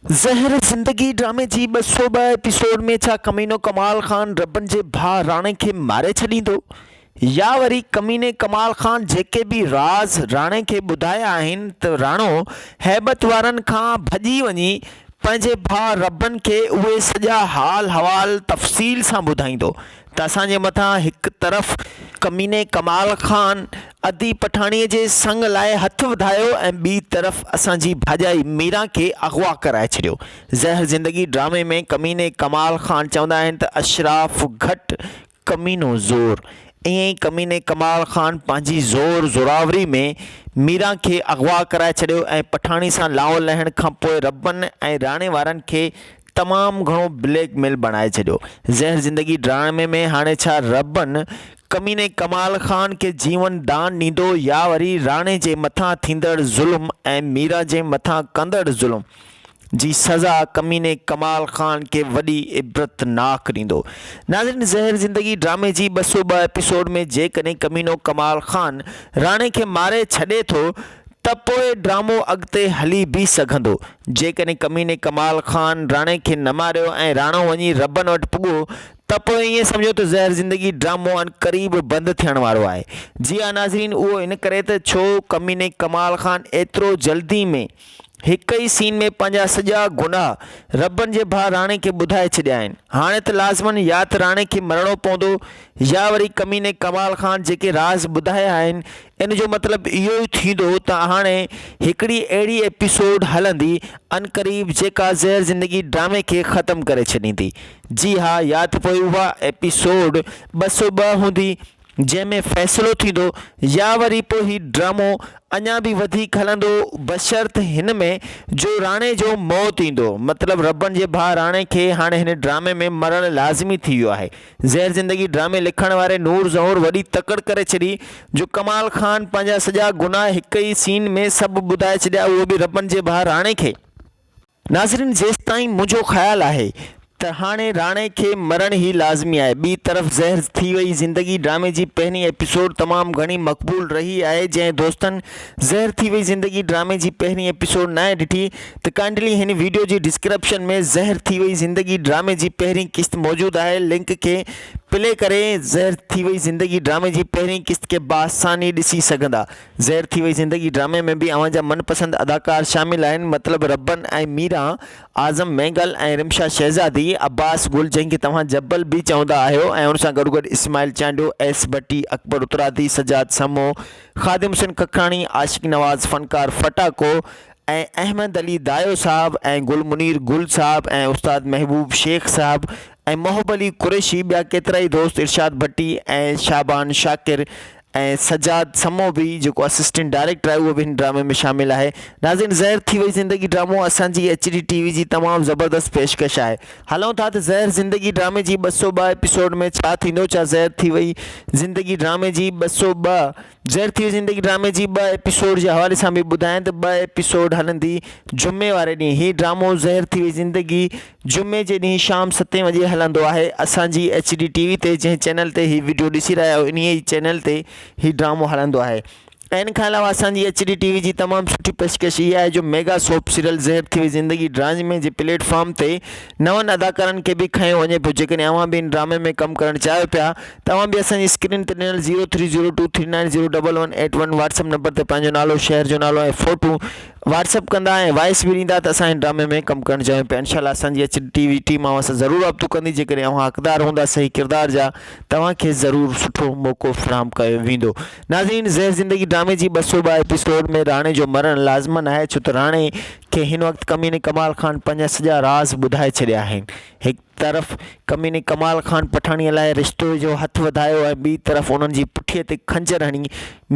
زهر زندگي ڊرامي جي 202 ايپيسوڊ ۾ ڇا ڪمينو ڪمال خان ربن جي ڀاء راڻي کي ماري ڇڏيندو يا وري ڪميني ڪمال خان جيڪي به راز راڻي کي ٻڌايا آهن ته راڻو هيبت وارن کان ڀڄي وڃي پنهنجي ڀاء ربن کي اهي سڄا حال حوال تفصيل سان ٻڌائيندو ته اسان جي مٿان هڪ طرف ڪميني ڪمال خان ادي پٺاڻيء جي سڱ لاء هٿ وڌايو ۽ ٻي طرف اسان جي ڀاڄائي ميران کي اغوا ڪرائي ڇڏيو. زهر زندگي ڊرامي ۾ ڪميني ڪمال خان چوندا آهن ته اشراف گهٽ ڪمينو زور. ائين ئي ڪميني ڪمال خان پنهنجي زور زوراوري ۾ ميران کي اغوا ڪرائي ڇڏيو ۽ پٺاڻي سان لانئون لهڻ کانپوء ربن ۽ راڻي وارن کي تمام گهڻو بليڪ ميل بڻائي ڇڏيو. زهر زندگي ڊرامي ۾ هاڻي ڇا ربن ڪميني ڪمال خان کي جيون دان ڏيندو يا وري راڻي جي مٿان ٿيندڙ ظلم ۽ ميرا جي مٿان ڪندڙ ظلم جي سزا ڪميني ڪمال خان کي وڏي عبرت ناڪ ڏيندو. ناظرين زهر زندگي ڊرامي جي 202 ايپيسوڊ ۾ جيڪڏهن ڪمينو ڪمال خان راڻي کي ماري ڇڏي ٿو ته پوء ڊرامو اڳتي هلي به سگهندو. جيڪڏهن ڪميني ڪمال خان راڻي کي نه ماريو ۽ راڻو وڃي ربن وٽ پڳو ته پوء ائين سمجهو ته زهر زندگي ڊرامو عنقريب بند ٿيڻ وارو آهي. جي ها ناظرين اهو ان ڪري ته ڇو ڪميني ڪمال خان ايترو جلدي ۾ هڪ ئي سين ۾ پنهنجا سڄا گناهه ربن جي ڀاء راڻي کي ٻڌائي ڇڏيا آهن. هاڻي ته لازمن يا ته راڻي کي مرڻو پوندو يا وري ڪميني ڪمال خان جيڪي راز ٻڌايا آهن ان جو مطلب اهو ئي ٿيندو ته هاڻي هڪڙي اهڙي ايپيسوڊ هلندي عنقريب جيڪا زهر زندگي ڊرامي کي ختم ڪري ڇڏيندي. جي ها يا ته پوء اها ايپيسوڊ 202 هوندي جنهن ۾ فيصلو ٿيندو يا وري پوء هي ڊرامو اڃا به وڌيڪ هلندو بشرط هن ۾ جو راڻي جو موت ايندو مطلب ربن جي ڀاء راڻي کي هاڻي هن ڊرامي ۾ مرڻ لازمي ٿي ويو آهي زهر زندگي ڊرامي لکڻ واري نور ظهور وڏي تڪڙ ڪري ڇڏي جو ڪمال خان پنهنجا سڄا گناهه هڪ ئي سين ۾ سڀ ٻڌائي ڇڏيا اهو به ربن جي ڀاء راڻي کي. ناظرين جيستائين منهنجو خيال آهي ته هاڻي راڻي کي مرڻ ئي لازمي آهي. ٻي طرف زهر ٿي وئي زندگي ڊرامي جي پهرين ايپيسوڊ تمام گهڻي مقبول رهي آهي جنهن دوستن زهر ٿي وئي زندگي ڊرامي جي پهرين ايپيسوڊ ناهي ڏٺي ته ڪائنڊلي هن ويڊيو جي ڊسڪرپشن ۾ زهر ٿي وئي زندگي ڊرامي جي پهرين قسط موجود آهي لنڪ کي پلي ڪري زهر ٿي وئي زندگي ڊرامي جي پهرين قسط کي باآساني ڏسي سگهندا. زهر ٿي وئي زندگي ڊرامي ۾ به اوهان جا من پسند اداڪار شامل آهن مطلب ربن ۽ ميران، اعظم مينگل ۽ رمشا شهزادي، عباس گل جنهن کي توهان جبل به چوندا آهيو ۽ ان سان گڏوگڏ اسماعيل چانڊيو، ايس ڀٽي، اڪبر اترادي، سجاد سمو، خادم حسين ککراڻي، عاشق نواز فنڪار ڦٽاڪو ۽ احمد علي دايو صاحب ۽ گل منير گل صاحب ۽ استاد محبوب شيخ صاحب ۽ محب علي قريشي ٻيا ڪيترائي دوست ارشاد ڀٽي ۽ شعبان شاڪر ۽ سجاد سمو به جيڪو اسسٽنٽ ڊائريڪٽر آهي اهو به هن ڊرامي ۾ شامل آهي. ناظرين زهر ٿي وئي زندگي ڊرامو اسان جي ايڇ ڊي ٽي وي جي تمام زبردست پيشڪش آهي. هلون ٿا ته زهر زندگي ڊرامي جي 202 ايپيسوڊ ۾ ڇا ٿيندو ڇا زهر ٿي وئي زندگي ڊرامي جي 202 زهر ٿي وئي زندگي ڊرامي جي ٻه ايپيسوڊ جي حوالي سان به ٻڌايان ته ٻه ايپيسوڊ هلندي جمعي واري ڏينهن هي ڊرامو زهر ٿي وئي زندگي جمعي جي ڏينهن شام ستين وڄي هلندو آهي اسان جي ايڇ ڊي ٽي وي تي جنهن چينل تي هي وڊيو ڏسي رهيا آهيو انهي ئي چينل تي هي ڊرامو هلندو آهي ۽ ان کان علاوه اسان جي ايڇ ڊي ٽي وي جي تمام سٺي پيشڪش اها آهي جو ميگا سوپ سيريل زهر ٿي وئي زندگي ڊرامي جي پليٽ فارم تي نون اداڪارن کي به کنيو وڃي پيو جيڪڏهن اوهان به ان ڊرامي ۾ ڪم ڪرڻ چاهيو پيا ته اوهان به اسان جي اسڪرين تي ڏنل zero three zero two three nine zero double one eight one Whats app number تي پنهنجو نالو شهر جو نالو ۽ فوٽو واٽس اپ ڪندا ۽ وائس به ڏيندا ته اسان هن ڊرامي ۾ ڪم ڪرڻ چاهيون پيا انشاء الله اسان جي H D T V team اوهان سان ضرور رابطو ڪندي جيڪڏهن اوهان حقدار هوندا صحيح ڪردار جا توهان کي ضرور سٺو موقعو فراهم ڪيو ويندو ناظرين زهر زندگي ڊرامي جي 202 ايپيسوڊ ۾ راڻي جو مرڻ لازمن آهي ڇو ته راڻي کي هن وقت ڪميني ڪمال خان پنهنجا سڄا راز ٻڌائي ڇڏيا آهن هڪ طرف ڪميني ڪمال خان پٺاڻيء لاء رشتي جو هٿ وڌايو ۽ ٻئي طرف انهن جي پٺيء تي خنجر هڻي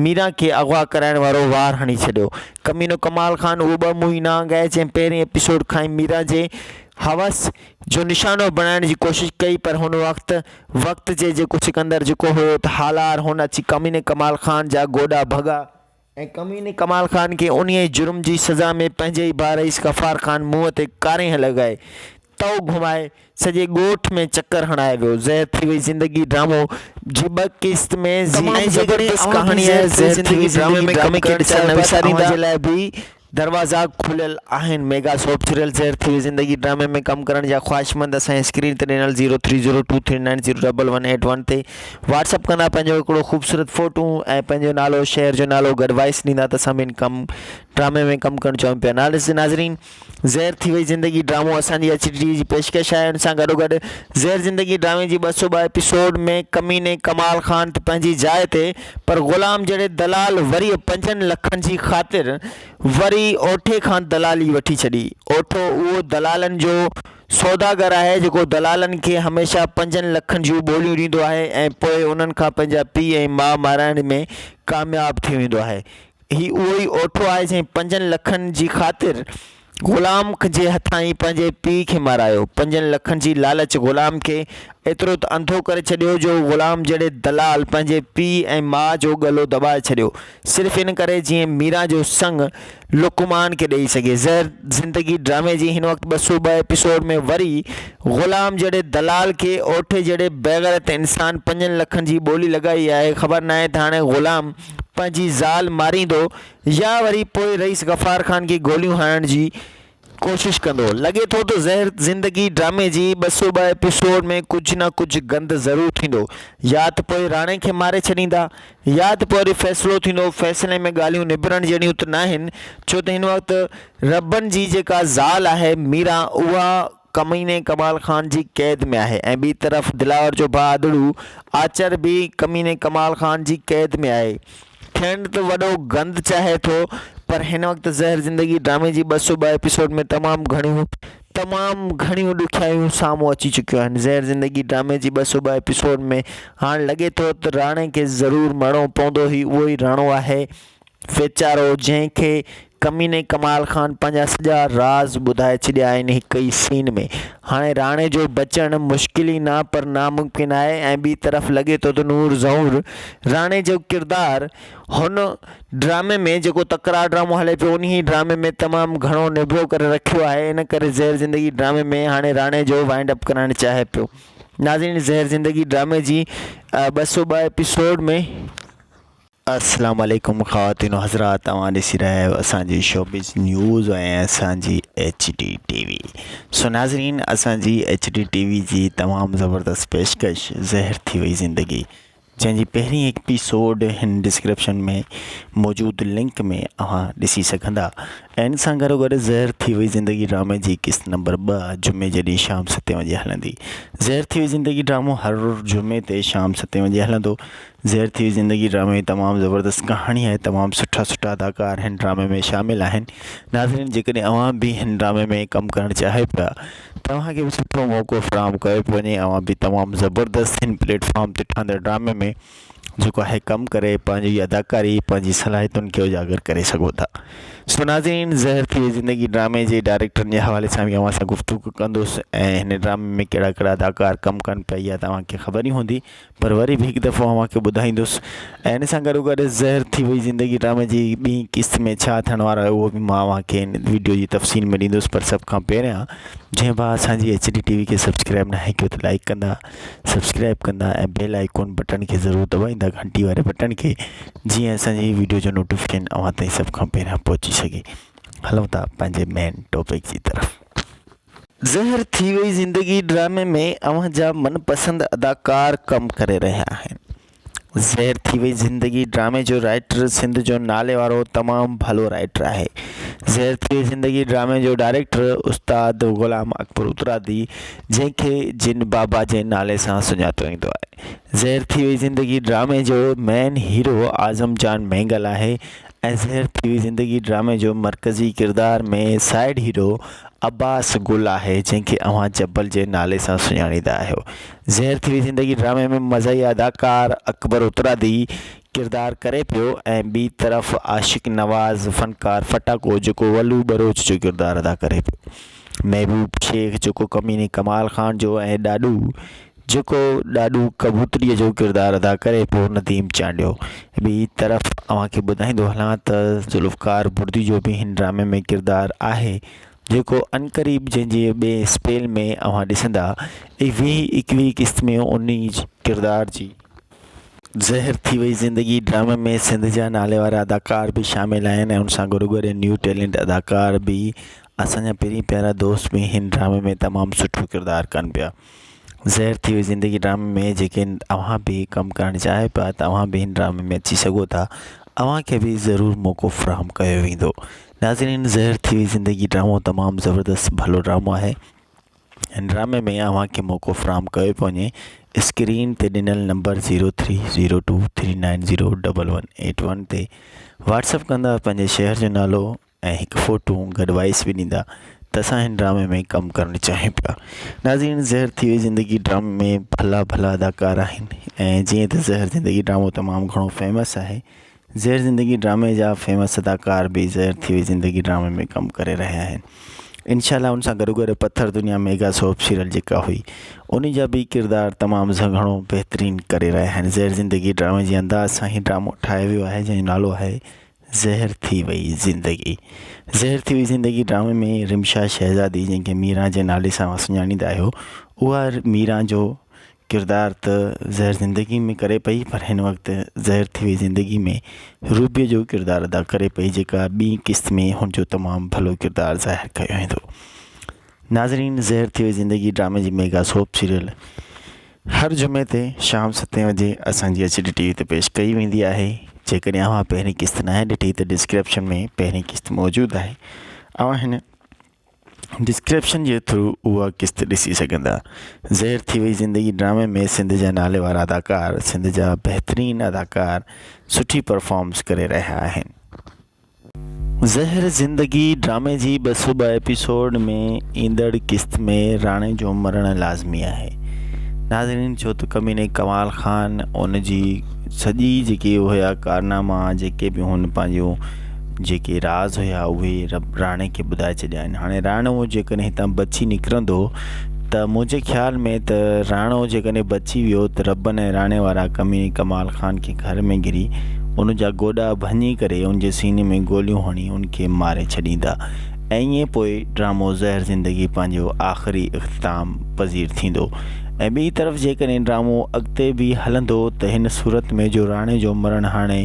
ميران کي اغوا ڪرائڻ وارو وار هڻي ڇڏيو. ڪمينو ڪمال خان اهو ٻه منهين نانگ آهي جنهن پهرين ايپيسوڊ کان ئي ميران جي حوس جو نشانو بڻائڻ جي ڪوشش ڪئي پر هن وقت وقت جي جيڪو سڪندر جيڪو هيو ته هالار هن اچي ڪميني ڪمال خان جا گوڏا ڀڳا ۽ ڪميني ڪمال خان کي انهيء جرم جي سزا ۾ پنهنجي ئي ڀاء رئيس غفار خان منهن تي ڪارينهن لڳائي، تئو گهمائي، سڄي ڳوٺ ۾ چڪر هڻائي ويو. زهر ٿي وئي زندگي ڊرامو جي ٻه قسط ۾ تمام ۽ زبردست جيڪڏهن اوهان ڪهاڻي به آهي زهر زهر ٿي ٿي وئي وئي ڊرامي زندگي ۾ ڪم ڊرامي کي ڪرڻ ڏسڻ چاهيو نه پيا ته اوهان وساريندا. جي لاء به. دروازا کليل آهن ميگا سوپ سيريل زهر ٿي وئي زندگي ڊرامي ۾ ڪم ڪرڻ جا خواهشمند اسان جي اسڪرين تي ڏنل zero three zero two three nine zero double one eight one تي واٽس اپ ڪندا پنهنجو هڪڙو خوبصورت فوٽو ۽ پنهنجو نالو شهر جو نالو گڏ وائس ڏيندا ته اسان به ان ڪم ڊرامي ۾ ڪم ڪرڻ چاهيون پيا ناظرين زهر ٿي وئي زندگي ڊرامو اسان جي ايڇ ڊي جي پيشڪش آهي ان سان گڏو گڏ زهر زندگي ڊرامي جي 202 ايپيسوڊ ۾ ڪميني ڪمال خان ته پنهنجي جاء تي پر غلام جهڙي دلال وري پنجن لکن جي خاطر وري اوٺي کان دلالي وٺي ڇڏي. اوٺو اهو دلالن جو سوداگر آهي جيڪو دلالن کي هميشه پنجن لکن جون ٻوليون ڏيندو آهي ۽ پوء انهن کان پنهنجا پيء ۽ ماء مارائڻ ۾ ڪامياب ٿي ويندو آهي. هي اهو ئي اوٺو آهي جنهن پنجن لکن جي خاطر غلام جي هٿان ئي پنهنجي پيء کي مارايو. پنجن لکن جي لالچ غلام کي ايترو ته انڌو ڪري ڇڏيو جو غلام جهڙي دلال پنهنجي پيء ۽ ماء جو ڳلو دٻائي ڇڏيو صرف ان ڪري جيئن ميران جو سڱ لقمان کي ڏئي سگهي. زهر زندگي ڊرامي جي هن وقت 202 ايپيسوڊ ۾ وري غلام جهڙي دلال کي اوٺي جهڙي بيغيرت انسان پنجن لکن جي ٻولي لڳائي آهي. خبر ناهي ته هاڻي غلام پنهنجي زال ماريندو يا وري پوء رئيس غفار خان کي گوليون هڻڻ جي ڪوشش ڪندو. لڳي ٿو ته زهر زندگي ڊرامي جي 202 ايپيسوڊ ۾ ڪجهه نه ڪجهه گند ضرور ٿيندو. يا ته پوء راڻي کي ماري ڇڏيندا يا ته پوء وري فيصلو ٿيندو. فيصلي ۾ ڳالهيون نبرڻ جهڙيون ته ناهن ڇو ته هن وقت ربن جي جيڪا زال آهي ميران اها ڪميني ڪمال خان جي قيد ۾ آهي ۽ ٻي طرف دلاور جو ڀاء ادڙو آچر به ڪميني ڪمال خان جي قيد ۾ آهي. ٿيڻ ته وڏو گند چاهي ٿو پر هن وقت زهر زندگي ڊرامي جي 202 ايپيسوڊ ۾ تمام گهڻيون تمام گهڻيون ڏکيائيون سامهون اچي چڪيون آهن. زهر زندگي ڊرامي جي 202 ايپيسوڊ ۾ هاڻ لڳي ٿو ته راڻي کي ضرور مرڻو پوندو هي اهو ئي راڻو آهي ويچارو جنهن کي ڪميني ڪمال خان پنهنجا سڄا راز ٻڌائي ڇڏيا آهن هڪ ئي سين ۾. هاڻي راڻي جو بچڻ مشڪل ئي نه پر ناممڪن آهي ۽ ٻي طرف لڳي ٿو ته نور ظهور راڻي جو ڪردار هن ڊرامي ۾ جيڪو تڪرار ڊرامو هلي پيو انهي ڊرامي ۾ تمام گهڻو نڀيو ڪري رکيو آهي ان ڪري زهر زندگي ڊرامي ۾ هاڻي راڻي جو وائنڊ اپ ڪرائڻ چاهي پيو. ناظرين زهر زندگي ڊرامي جي 202 ايپيسوڊ ۾. السلام عليڪم خواتين و حضرات اوهان ڏسي رهيا آهيو اسان جي شوبز نيوز ۽ اسان جي ايڇ ڊي ٽي وي سو ناظرين اسان جي ايڇ ڊي ٽي وي جي تمام زبردست پيشڪش زهر ٿي وئي زندگي جنهن جي پهرين ايپيسوڊ هن ڊسڪرپشن ۾ موجود لنڪ ۾ اوهان ڏسي سگهندا ۽ ان سان گڏو گڏ زهر ٿي وئي زندگي ڊرامي جي قسط نمبر 2 جمعي جي ڏينهن شام ستين وڄي هلندي زهر ٿي وئي زندگي ڊرامو هر جمعي تي شام ستين وڄي هلندو زهر ٿي وئي زندگي ڊرامي ۾ تمام زبردست ڪهاڻي آهي تمام سٺا سٺا اداڪار هن ڊرامي ۾ شامل آهن ناظرين جيڪڏهن اوهان به هن ڊرامي ۾ ڪم ڪرڻ چاهيو پيا ته اوهان کي به سٺو موقعو فراهم ڪيو پيو وڃي اوهان به تمام زبردست هن پليٽ فارم تي ٺهندڙ ڊرامي ۾ جيڪو آهي ڪم ڪري پنهنجي اداڪاري پنهنجي صلاحيتن کي اجاگر ڪري سگهو ٿا سو ناظرين زهر ٿي وئي زندگي ڊرامي جي ڊائريڪٽرن جي حوالي سان به اوهان سان گفتگو ڪندس ۽ هن ڊرامي ۾ ڪهڙا ڪهڙا اداڪار ڪم ڪن پيا اها توهان کي خبر ئي هوندي پر وري به هڪ دفعو اوهان کي ٻڌائيندس ۽ ان سان گڏو گڏ زهر ٿي وئي زندگي ڊرامي جي ٻي قسط ۾ ڇا ٿيڻ وارو آهي اهو به مان اوهان کي هن ويڊيو جي تفصيل ۾ ڏيندس پر سڀ کان پهريان جنهن ڀاء اسان جي ايڇ ڊي ٽي وي کي سبسڪرائب ناهي ڪيو ته لائڪ ڪندا سبسڪرائب ڪندا ۽ بيل آئيڪون بٽڻ کي ضرور دٻائيندا گهنٽي واري بٽڻ کي جيئن اسان جي ويڊيو جو نوٽيفڪيشن اوهان تائين سڀ کان پهريان پهچي سگهي هلون ٿا پنهنجي مين ٽاپڪ جي طرف. زهر ٿي وئي زندگي ڊرامي ۾ اوهان جا من پسند اداڪار ڪم ڪري رهيا آهن. زهر ٿي وئي زندگي ڊرامي جو رائيٽر سنڌ جو نالي وارو تمام ڀلو رائيٽر آهي. زهر ٿي وئي زندگي ڊرامي جو ڊائريڪٽر استاد غلام اڪبر اترادي جنهن کي جن بابا جي نالي سان سڃاتو ويندو آهي. زهر ٿي وئي زندگي ڊرامي جو مين هيرو اعظم جان مينگل آهي ۽ زهر ٿي وئي زندگي ڊرامي جو مرڪزي ڪردار ۾ سائيڊ هيرو عباس گل آهي جنهن کي اوهان جبل جي نالي سان سڃاڻيندا آهيو. زهر ٿي وئي زندگي ڊرامي ۾ مزاحيه اداڪار اڪبر اترادي ڪردار ڪري پيو ۽ ٻي طرف عاشق نواز فنڪار ڦٽاڪو جيڪو ولو ٻروچ جو ڪردار ادا ڪري پيو. محبوب شيخ جيڪو ڪميني ڪمال خان جو ۽ ڏاڏو جيڪو ڏاڏو ڪبوتريء جو ڪردار ادا ڪري پيو نديم چانڊيو. ٻي طرف اوهان کي ٻڌائيندو هلان ته ذوالفقار بڙدي جو به هن ڊرامي ۾ ڪردار آهي جيڪو عنقريب جنهن جي ٻئي اسپيل ۾ اوهان ڏسندا ويهه ايڪويهه قسط ۾ انهي ڪردار جي. زهر ٿي وئي زندگي ڊرامي ۾ سنڌ جا نالي وارا اداڪار به شامل آهن ۽ ان سان گڏو گڏ نيو ٽيلنٽ اداڪار به اسان جا پرين پيارا دوست به هن ڊرامي ۾ تمام سٺو ڪردار ڪن پيا زهر ٿي وئي زندگي ڊرامي ۾ جيڪي اوهان به ڪم ڪرڻ چاهيو پيا ته اوهان به هن ڊرامي ۾ اچي سگهو ٿا اوهان کي به ضرور موقعو فراهم ڪيو ويندو ناظرين زهر ٿي وئي زندگي ڊرامو تمام زبردست ڀلو ڊرامو آهي هن ڊرامي ۾ اوهان کي موقعو فراهم ڪيو پيو وڃي اسڪرين تي ڏنل number zero three zero two three nine zero double one eight one تي واٽس اپ ڪندا پنهنجي شهر جو نالو ۽ هڪ فوٽو گڏ وائس به ڏيندا ته اسان هن ڊرامي ۾ ڪم ڪرڻ چاهيون پيا ناظرين زهر ٿي وئي زندگي ڊرامي ۾ ڀلا ڀلا اداڪار آهن ۽ جيئن ته زهر زندگي ڊرامو تمام گهڻو فيمس آهي زهر زندگي ڊرامي جا فيمس اداڪار به زهر ٿي وئي زندگي ڊرامي ۾ ڪم ڪري رهيا آهن انشاء الله ان سان گڏو گڏ پٿر دنيا ميگا سوپ سيريل جيڪا هئي ان جا به ڪردار تمام گهڻو بهترين ڪري رهيا آهن زهر زندگي ڊرامي جي انداز سان هي ڊرامو ٺاهيو ويو آهي جنهن جو نالو آهي زهر ٿي وئي زندگي زهر ٿي وئي زندگي ڊرامي ۾ رمشا شهزادي جنهن کي ميران جي نالي سان سڃاڻيندا آهيو اها ميران جو ڪردار ته زهر زندگي ۾ ڪري پئي پر هن وقت زهر ٿي وئي زندگي ۾ روبيء جو ڪردار ادا ڪري پئي جيڪا ٻي قسط ۾ هن جو تمام ڀلو ڪردار ظاهر ڪيو ويندو. ناظرين زهر ٿي وئي زندگي ڊرامي جي ميگا سوپ سيريل هر جمعي تي شام ستين وجي اسان جي ايڇ ڊي ٽي وي تي پيش ڪئي ويندي آهي جيڪڏهن اوهان پهرين قسط ناهي ڏٺي ته ڊسڪرپشن ۾ پهرين قسط موجود آهي اوهان هن ڊسڪرپشن جي ٿرو اها قسط ڏسي سگهندا. زهر ٿي وئي زندگي ڊرامي ۾ سنڌ جا نالي وارا اداڪار سنڌ جا بهترين اداڪار سٺي پرفارمس ڪري رهيا آهن. زهر زندگي ڊرامي جي 202 ايپيسوڊ ۾ ايندڙ قسط ۾ راڻي جو مرڻ لازمي آهي ناظرين ڇو ته ڪميني ڪمال خان ان جي سڄي جيڪي هيا ڪارناما جيڪي به هن پنهنجون جيڪي راز هيا اهي رب راڻي کي ٻڌائي ڇڏيا آهن هاڻي راڻو جيڪڏهن هتان بچي نڪرندو ته منهنجي خيال ۾ ته راڻو جيڪڏهن بچي ويو ته ربن ۽ راڻي وارا ڪميڻي ڪمال خان کي گهر ۾ گهري ان جا گوڏا ڀڃي ڪري ان جي سيني ۾ گوليون هڻي ان کي ماري ڇڏيندا ۽ ائين پوء ڊرامو زهر زندگي پنهنجو آخري اختتام پذير ٿيندو ۽ ٻئي طرف جيڪڏهن ڊرامو اڳتي به هلندو ته هن صورت ۾ جو راڻي جو مرڻ هاڻي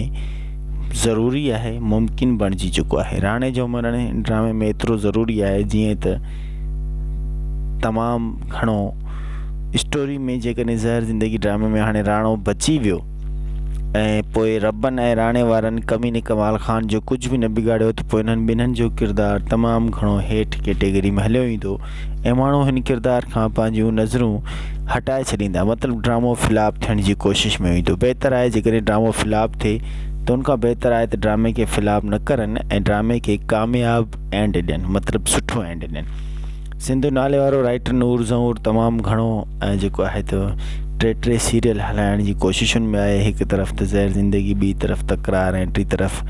ضروري آهي ممڪن بڻجي چڪو آهي راڻي جو مرڻ هن ڊرامي ۾ ايترو ضروري آهي جيئن ته تمام گهڻو اسٽوري ۾ جيڪڏهن زهر زندگي ڊرامي ۾ هاڻي راڻو بچي ويو ۽ پوء ربن ۽ راڻي وارن ڪميني ڪمال خان جو ڪجهه به نه بگاڙيو ته پوء انهن ٻنهن جو ڪردار تمام گهڻو هيٺ ڪيٽيگري ۾ هليو ويندو ۽ ماڻهو هن ڪردار کان پنهنجون نظرون هٽائي ڇڏيندا مطلب ڊرامو فلاپ ٿيڻ جي ڪوشش ۾ ويندو بهتر آهي جيڪڏهن ڊرامو فلاپ ٿئي ته ان کان بهتر آهي ته ڊرامي کي فلاپ نه ڪرن ۽ ڊرامي کي ڪامياب اينڊ ڏين مطلب سٺو اينڊ ڏين سنڌ نالي وارو رائٽر نور زئور تمام گهڻو ۽ جيڪو آهي ته ٽي ٽي سيريل هلائڻ جي ڪوششن ۾ آهي هڪ طرف ته زهر زندگي ٻي طرف تڪرار ۽ ٽي طرف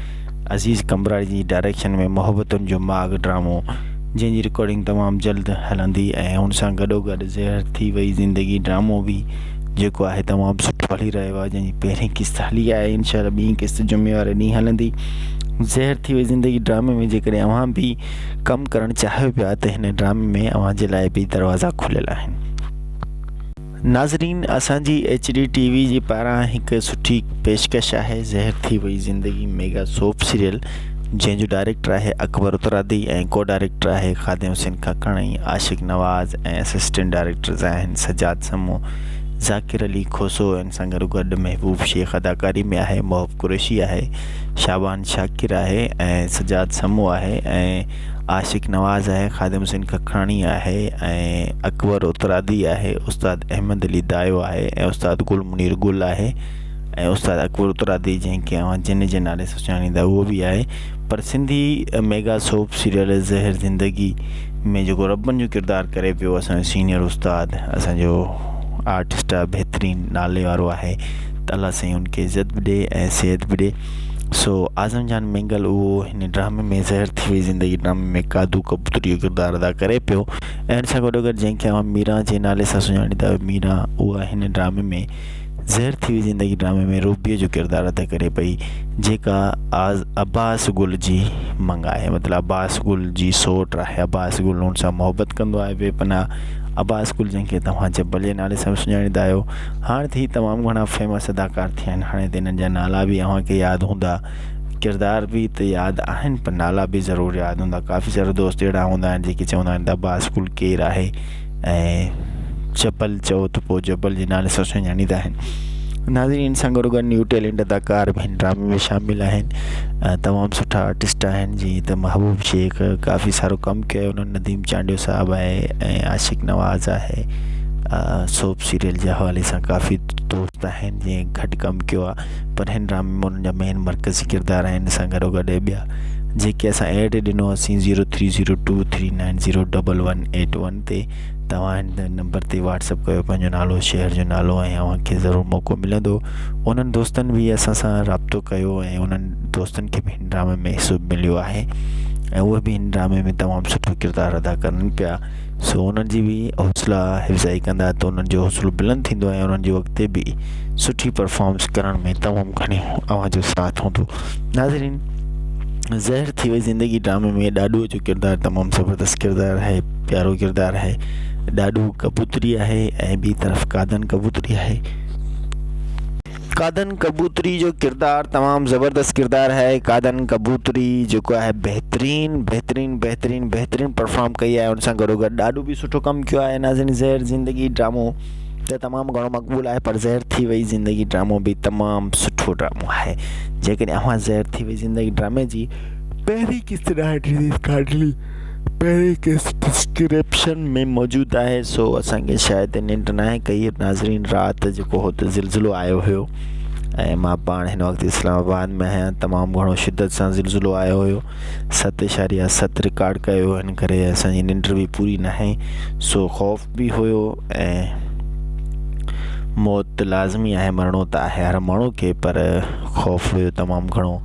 عزيز قمبراڻي جي ڊائريڪشن ۾ محبتن جو ماڳ ڊرامو جنهن جي رڪارڊنگ تمام جلد هلندي ۽ ان سان گڏو گڏ زهر ٿي وئي زندگي ڊرامو به جيڪو آهي تمام سٺو هلي رهيو آهي جنهن جي پهرين قسط هلي آهي انشاء الله ٻي قسط جمعي واري ڏينهن هلندي زهر ٿي وئي زندگي ڊرامي ۾ جيڪڏهن اوهان به ڪم ڪرڻ چاهيو پيا ته هن ڊرامي ۾ اوهان جي لاء به دروازا کليل آهن. ناظرين اسان جي ايڇ ڊي ٽي وي جي پاران هڪ سٺي پيشڪش آهي زهر ٿي وئي زندگي ميگا سوپ سيريل جنهن جو ڊائريڪٽر آهي اڪبر اترادي ۽ ڪو ڊائريڪٽر آهي خادم حسين ککڻ ۽ عاشق نواز ۽ اسسٽنٽ ڊائريڪٽرز آهن سجاد سمون ذاڪر علي کوسو ان سان گڏو گڏ محبوب شيخ اداڪاري ۾ آهي محب قريشي آهي شعبان شاڪر آهي ۽ سجاد سمون آهي ۽ عاشق نواز آهي، خادم حسين ککراڻي آهي ۽ اڪبر اترادي آهي، استاد احمد علي دايو آهي ۽ استاد گل منير گل آهي ۽ استاد اڪبر اترادي جنهن کي اوهان جن جي نالي سان سڃاڻيندا اهو به آهي پر سنڌي ميگا سوپ سيريل زهر زندگي ۾ جيڪو ربن جو ڪردار ڪري پيو اسان جو سينئر استاد اسان جو آرٽسٽ آهي بهترين نالي وارو آهي ته الله سائين ان کي عزت به ڏي ۽ صحت به ڏي سو اعظم جان مينگل اهو هن ڊرامي ۾ زهر ٿي وئي زندگي ڊرامي ۾ قادو ڪبوتري جو ڪردار ادا ڪري پيو ۽ ان سان گڏو گڏ جنهن کي اوهان ميران جي نالي سان سڃاڻيندا آهيو ميران اها هن ڊرامي ۾ زهر ٿي وئي زندگي ڊرامي ۾ روبيء جو ڪردار ادا ڪري پئي جيڪا آز عباس گل جي مڱ آهي مطلب عباس گل جي سوٽ آهي عباس گل هن سان محبت ڪندو آهي بي پناهه. عباس گل جنهن کي توهان جبل جي نالي سان به سڃاڻيندا آهيو. هاڻ ته هي تمام گهڻا فيمس اداڪار ٿيا آهن هاڻي ته انهن جا نالا به اوهان کي ياد هوندا ڪردار به ته ياد آهن پر نالا به ضرور ياد هوندا ڪافي سارا دوست اهڙا هوندا آهن جيڪي چوندا آهن ته عباس گل ڪير آهي ۽ جبل چئو ته پوء جبل جي نالي سان سڃاڻيندا آهن ناظرين ان سان گڏو گڏ نيو ٽيلنٽ اداڪار به هن ڊرامي ۾ شامل آهن تمام سٺا آرٽسٽ آهن جيئن ته محبوب شيخ ڪافي سارو ڪم ڪيو انهن نديم چانڊيو صاحب آهي ۽ عاشق نواز آهي سوپ سيريل جي حوالي سان ڪافي دوست آهن جنهن گهٽ ڪم ڪيو آهي پر هن ڊرامي ۾ انهن جا مين مرڪزي ڪردار آهن ان سان گڏو گڏ ٻيا جيڪي اسان ايڊ ڏنو اسين zero three zero two three nine zero double one eight one تي توهان هن نمبر تي واٽس اپ ڪيو پنهنجو نالو شهر جو نالو ۽ اوهان کي ضرور موقعو ملندو انهن دوستن به اسان سان رابطو ڪيو ۽ انهن دوستن کي به هن ڊرامي ۾ حصو مليو آهي ۽ اهي به هن ڊرامي ۾ تمام سٺو ڪردار ادا ڪرن پيا سو انهن جي به حوصلا افزائي ڪندا ته انهن جو حوصلو بلند ٿيندو ۽ انهن جو اڳتي به سٺي پرفارمنس ڪرڻ ۾ تمام گهڻي اوهان جو ساٿ هوندو ناظرين زهر ٿي وئي زندگي ڊرامي ۾ ڏاڏو جو ڪردار تمام زبردست ڪردار آهي پيارو ڪردار آهي ڏاڏو ڪبوتري آهي ۽ ٻي طرف قادن ڪبوتري آهي قادن ڪبوتري جو ڪردار تمام زبردست ڪردار آهي قادن ڪبوتري جيڪو آهي بهترين بهترين بهترين بهترين پرفارم ڪئي آهي ان سان گڏو گڏ ڏاڏو به سٺو ڪم ڪيو آهي ناظرين زهر زندگي ڊرامو ته تمام گهڻو مقبول آهي پر زهر ٿي وئي زندگي ڊرامو به تمام سٺو ڊرامو آهي جيڪڏهن اوهان زهر ٿي وئي زندگي ڊرامي جي پهرين قسط ناهي ڏٺي ته ڪائنڊلي پهرين قسط ڊسڪرپشن ۾ موجود آهي سو اسان کي شايد ننڊ ناهي ڪئي ناظرين رات جيڪو هو ته زلزلو آيو هيو ۽ مان پاڻ هن وقت اسلام آباد ۾ آهيان تمام گهڻو شدت سان زلزلو آيو هيو ست اشاريه ست رڪارڊ ڪيو هن ڪري اسان جي ننڊ به پوري ناهي سو خوف به هيو ۽ موت ته لازمي آهي مرڻو ته آهي هر ماڻهو کي پر خوف هيو تمام گهڻو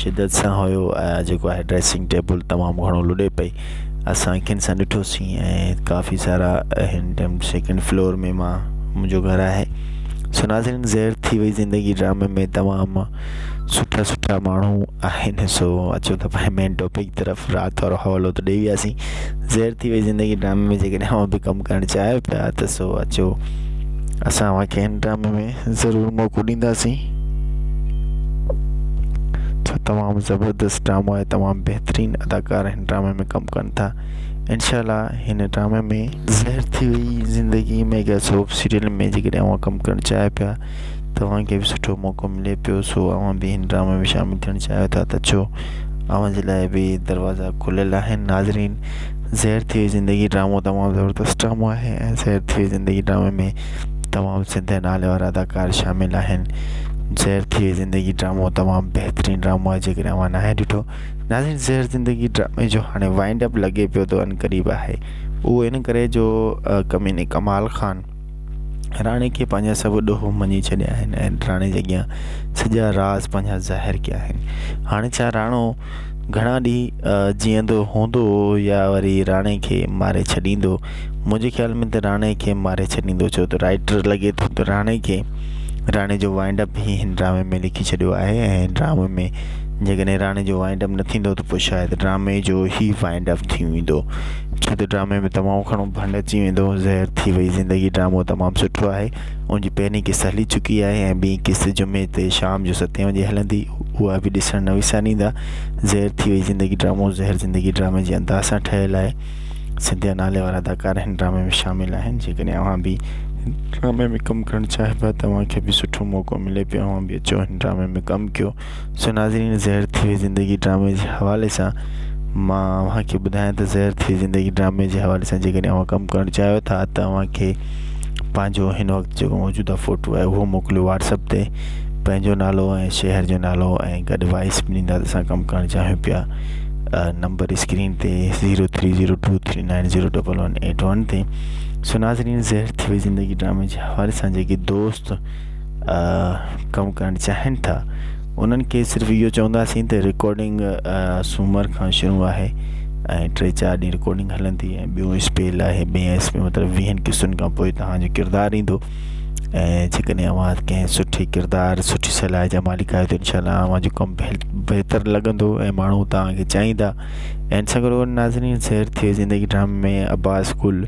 شدت سان هيو ۽ جيڪو آهي ڊريسنگ ٽيبل تمام گهڻو لڏي پئي اسان اکين سان ڏٺوسين ۽ ڪافي سارا هن ٽائيم سيڪنڊ فلور ۾ مان منهنجو گهر آهي سو ناظرين زهر ٿي وئي زندگي ڊرامي ۾ تمام سٺا سٺا ماڻهو آهن سو اچو ته پنهنجي مين ٽاپڪ طرف رات وارو حوالو ته ڏئي وياسين زهر ٿي وئي زندگي ڊرامي ۾ جيڪڏهن اوهان به ڪم ڪرڻ چاهيو پيا ته سو اچو اسان اوهان کي هن ڊرامي ۾ ضرور موقعو ڏينداسين ڇو تمام زبردست ڊرامو آهي تمام بهترين اداڪار هن ڊرامي ۾ ڪم ڪن ٿا انشاء الله هن ڊرامي ۾ زهر ٿي وئي زندگي ميگا سوپ سيريل ۾ جيڪڏهن اوهان ڪم ڪرڻ چاهيو پيا توهان کي به سٺو موقعو ملي پيو سو اوهان به هن ڊرامي ۾ شامل ٿيڻ چاهيو ٿا ته اچو اوهان جي لاء به دروازا کليل آهن ناظرين زهر ٿي وئي زندگي ڊرامو تمام زبردست ڊرامو آهي ۽ زهر ٿي وئي زندگي ڊرامي ۾ تمام سنڌ جا نالي وارا اداڪار شامل آهن زهر ٿي وئي زندگي ڊرامو تمام بهترين ڊرامو آهي جيڪڏهن اوهان ناهي ڏٺو ناظرين زهر زندگي ڊرامي جو هاڻي وائنڊ اپ لڳي پيو ته عنقريب آهي اهو ان ڪري جو ڪميني ڪمال خان راڻي کي پنهنجا سڀ ڏوهه مڃي ڇڏيا آهن ۽ راڻي جي اڳيان سڄا راز پنهنجا ظاهر ڪيا آهن. هاڻي ڇا راڻو گهڻا ڏينهن جيئندو هوندو يا وري راڻي کي ماري ڇڏيندو؟ منهنجي خيال ۾ ته راڻي کي ماري ڇڏيندو ڇو ته رائيٽر لڳي ٿو ته راڻي کي راڻي جو وائنڊ اپ ئي هن ڊرامي ۾ لکي ڇڏيو آهي ۽ ڊرامي ۾ جيڪڏهن راڻي جو وائنڊ اپ نه ٿيندو ته پوء شايد ڊرامي جو ئي وائنڊ اپ ٿي ويندو ڇو ته ڊرامي ۾ تمام گهڻو ڀنڊ اچي ويندو زهر ٿي وئي زندگي ڊرامو تمام سٺو آهي ان جي پهرين قسط هلي چڪي آهي ۽ ٻي قسط جمعي تي شام جو ستين وڄي هلندي اها به ڏسڻ نه وساريندا زهر ٿي وئي زندگي ڊرامو زهر زندگي ڊرامي جي انداز سان ٺهيل آهي سنڌيا نالي وارا اداڪار هن ڊرامي ۾ شامل آهن جيڪڏهن اوهان به ڊرامي ۾ ڪم ڪرڻ چاهيو پيا ته اوهان کي به سٺو موقعو ملي پيو اوهان به اچو هن ڊرامي ۾ ڪم ڪيو سو ناظرين زهر ٿي وئي زندگي ڊرامي جي حوالي سان مان اوهان کي ٻڌايان ته زهر ٿي وئي زندگي ڊرامي جي حوالي سان جيڪڏهن اوهان ڪم ڪرڻ چاهيو ٿا ته اوهان کي پنهنجو هن وقت جيڪو موجوده فوٽو آهي اهو موڪليو واٽس اپ تي پنهنجو نالو ۽ شهر جو نالو ۽ گڏ وائس به ڏيندا ته اسان ڪم ڪرڻ چاهيون پيا نمبر اسڪرين تي zero three zero two three nine zero double one eight one تي سو ناظرين زهر ٿي وئي زندگي ڊرامي جي حوالي سان جيڪي دوست ڪم ڪرڻ چاهين ٿا انهن کي صرف اهو چونداسين ته رڪارڊنگ سومر کان شروع آهي ۽ ٽي چار ڏينهن رڪارڊنگ هلندي ۽ ٻيو اسپيل آهي ٻئي اسپيل مطلب ويهن قسطن کان پوء توهان جو ڪردار ايندو ۽ جيڪڏهن اوهان ڪنهن سٺي ڪردار سٺي صلاح جا مالڪ آهيو ته انشاء الله اوهان جو ڪم بهتر لڳندو ۽ ماڻهو توهان کي چاهيندا ۽ ان سان گڏوگڏ ناظرين زهر ٿئي زندگي ڊرامي ۾ عباس گل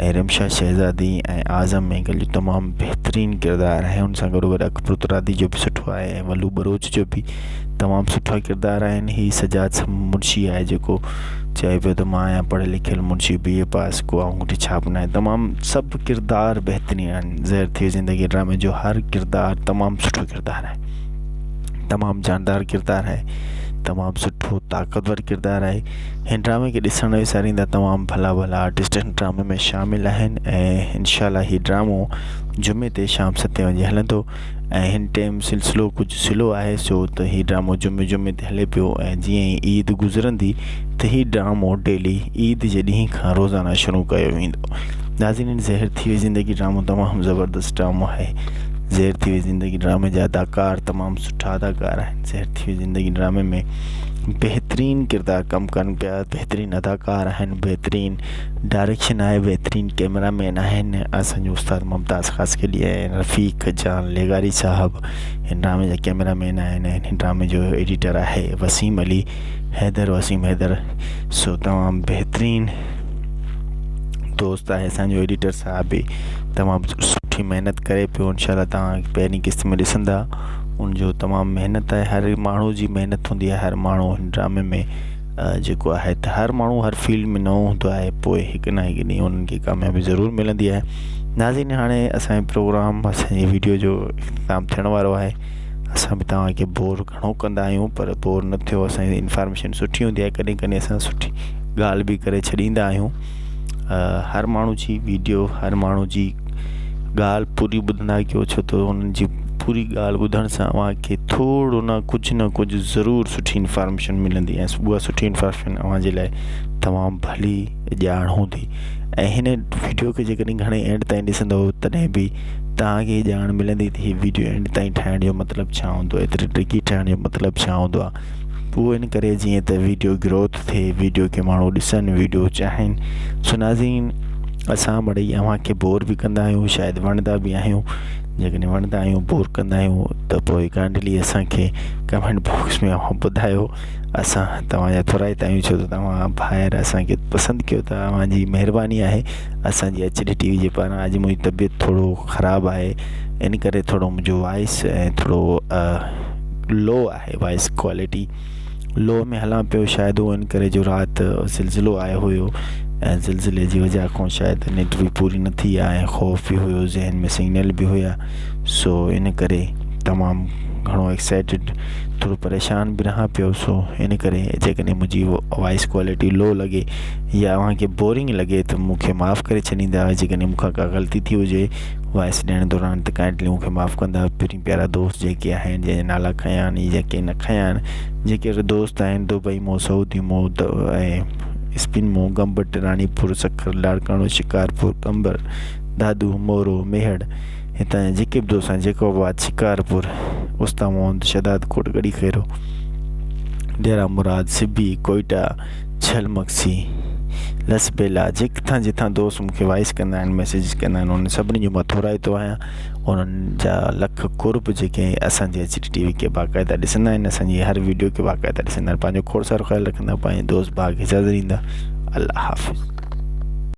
۽ رمشا شهزادي ۽ اعظم مينگل جو تمام بهترين ڪردار آهي ان سان گڏوگڏ اڪبر ترادي جو به سٺو آهي ۽ ولو ٻروچ جو به تمام سٺا ڪردار آهن هي سجاد منشي آهي جيڪو چئي پيو ته مان آهيان پڙهيل لکيل منشي بي اي پاس ڪو آڱوٺي ڇاپ ناهي تمام سڀ ڪردار بهترين آهن زهر ٿي زندگي ڊرامي جو هر ڪردار تمام سٺو ڪردار آهي تمام جاندار ڪردار آهي تمام سٺو طاقتور ڪردار آهي هن ڊرامي کي ڏسڻ وساريندا تمام ڀلا ڀلا آرٽسٽ هن ڊرامي ۾ شامل آهن ۽ انشاء الله هي ڊرامو جمعي تي شام ستين وڄي هلندو ۽ هن ٽيم سلسلو ڪجهه سلو آهي سو ته هي ڊرامو جمعي جمعي تي هلي پيو ۽ جيئن ئي عيد گذرندي ته هي ڊرامو ڊيلي عيد جي ڏينهن کان روزانه شروع ڪيو ويندو. ناظرين زهر ٿي وئي زندگي ڊرامو تمام زبردست ڊرامو آهي زهر ٿي وئي زندگي ڊرامي جا اداڪار تمام سٺا اداڪار آهن زهر ٿي وئي زندگي ڊرامي ۾ بهترين ڪردار ڪم ڪن پيا بهترين اداڪار آهن بهترين ڊائريڪشن آهي بهترين ڪيمرا مين آهن اسان جو استاد ممتاز خاصخيلي ۽ رفيق جان لغاري صاحب هن ڊرامي جا ڪيمرا مين آهن ۽ هن ڊرامي جو ايڊيٽر آهي وسيم علي حيدر وسيم حيدر سو تمام بهترين دوست آهي اسان جو ايڊيٽر صاحب به تمام سٺي محنت ڪري پيو انشاء الله توهان پهرين قسط ۾ ڏسندا ان جو تمام محنت آهي هر ماڻهو جي محنت هوندي آهي هر ماڻهو هن ڊرامي ۾ جيڪو آهي ته هر ماڻهو هر فيلڊ ۾ نئون هوندو آهي پوء هڪ نه هڪ ڏينهن انهن کي ڪاميابي ضرور ملندي آهي ناظرين هاڻي اسانجي پروگرام اسانجي ويڊيو جو اختتام ٿيڻ وارو آهي اسان به توهان کي بور گهڻو ڪندا آهيون پر بور نه ٿيو اسانجي انفارميشن سٺي هوندي آهي ڪڏهن ڪڏهن اسان سٺي ڳالهه به ڪري ڇڏيندا آهيون هر ماڻهو جي ويڊيو هر ماڻهو جي ڳالهه پوري ٻڌندا ڪيو ڇو ته انهن جي پوري ڳالهه ٻڌڻ سان اوهان کي ٿورو نه ڪجهه نه ڪجهه ضرور سٺي انفارميشن ملندي ۽ اها سٺي انفارميشن اوهان جي لاء تمام ڀلي ڄاڻ هوندي ۽ هن ويڊيو کي جيڪڏهن گهڻي اينڊ تائين ڏسندو تڏهن به توهان کي ڄاڻ ملندي ته هي ويڊيو اينڊ تائين ٺاهڻ جو مطلب ڇا هوندو ايتري ڊگهي ٺاهڻ جو مطلب ڇا هوندو آهي اهو ان ڪري جيئن ته ويڊيو گروٿ ٿئي ويڊيو کي ماڻهو ڏسن ويڊيو چاهين سو ناظرين اسان مڙئي اوهان کي بور به ڪندا آهيون شايد وڻندا به آهيون جيڪڏهن وڻندا آهيون بور ڪندا آهيون ته پوء ڪائنڊلي اسانکي ڪمينٽ باڪس ۾ اوهان ٻڌايو اسان توهان جا ٿورائتا آهيون ڇو ته توهان ڀائر اسانکي پسند ڪيو ٿا اوهان جي مهرباني آهي اسانجي ايڇ ڊي ٽي وي جي پاران اڄ منهنجي طبيعت ٿورو خراب آهي ان ڪري ٿورو منهنجو وائس ۽ ٿورو لو آهي وائس ڪوالٽي لو ۾ هلان پيو شايد اهو ان ڪري جو رات زلزلو آيو هيو ۽ زلزلي جي وجه کان شايد ننڊ به پوري نه ٿي آهي ۽ خوف به هيو ذهن ۾ سگنل به هيا سو ان ڪري تمام گهڻو ايڪسائيٽيڊ ٿورو پريشان به رهان پيو سو ان ڪري جيڪڏهن منهنجي وائس ڪوالٽي لو لڳي يا اوهان کي بورنگ لڳي ته مون کي معاف ڪري ڇڏيندا جيڪڏهن مون کان ڪا غلطي ٿي هجي وائس ڏيڻ دوران ته ڪائنڊلي مون کي معاف ڪندا پرين پيارا دوست جيڪي آهن جنهن جا نالا کنيا آهن يا ڪي نه کنيا آهن جيڪي دوست آهن دبئي مون سعودي مون ۽ اسپين مون گمبٽ راڻيپور سکر لاڙڪاڻو شڪارپور قمبر دادو مورو ميهڙ هتان جا جيڪي به دوست آهن جيڪب آباد شڪارپور اوستا موند شهداد ڪوٽ ڳڙهي خيرو ڊيرا مراد سبي ڪوئيٽا جھل مگسي لس بيلا جتان جتان دوست مون کي وائس ڪندا آهن ميسيج ڪندا آهن انهن سڀني جو مان ٿورائتو آهيان انهن جا لک قرب جيڪي اسان جي ايڇ ڊي ٽي وي کي باقاعده ڏسندا آهن اسان جي هر ويڊيو کي باقاعده ڏسندا آهن پنهنجو کوڙ سارو خيال رکندا پنهنجي دوست ڀاء کي اجازت ڏيندا الله حافظ.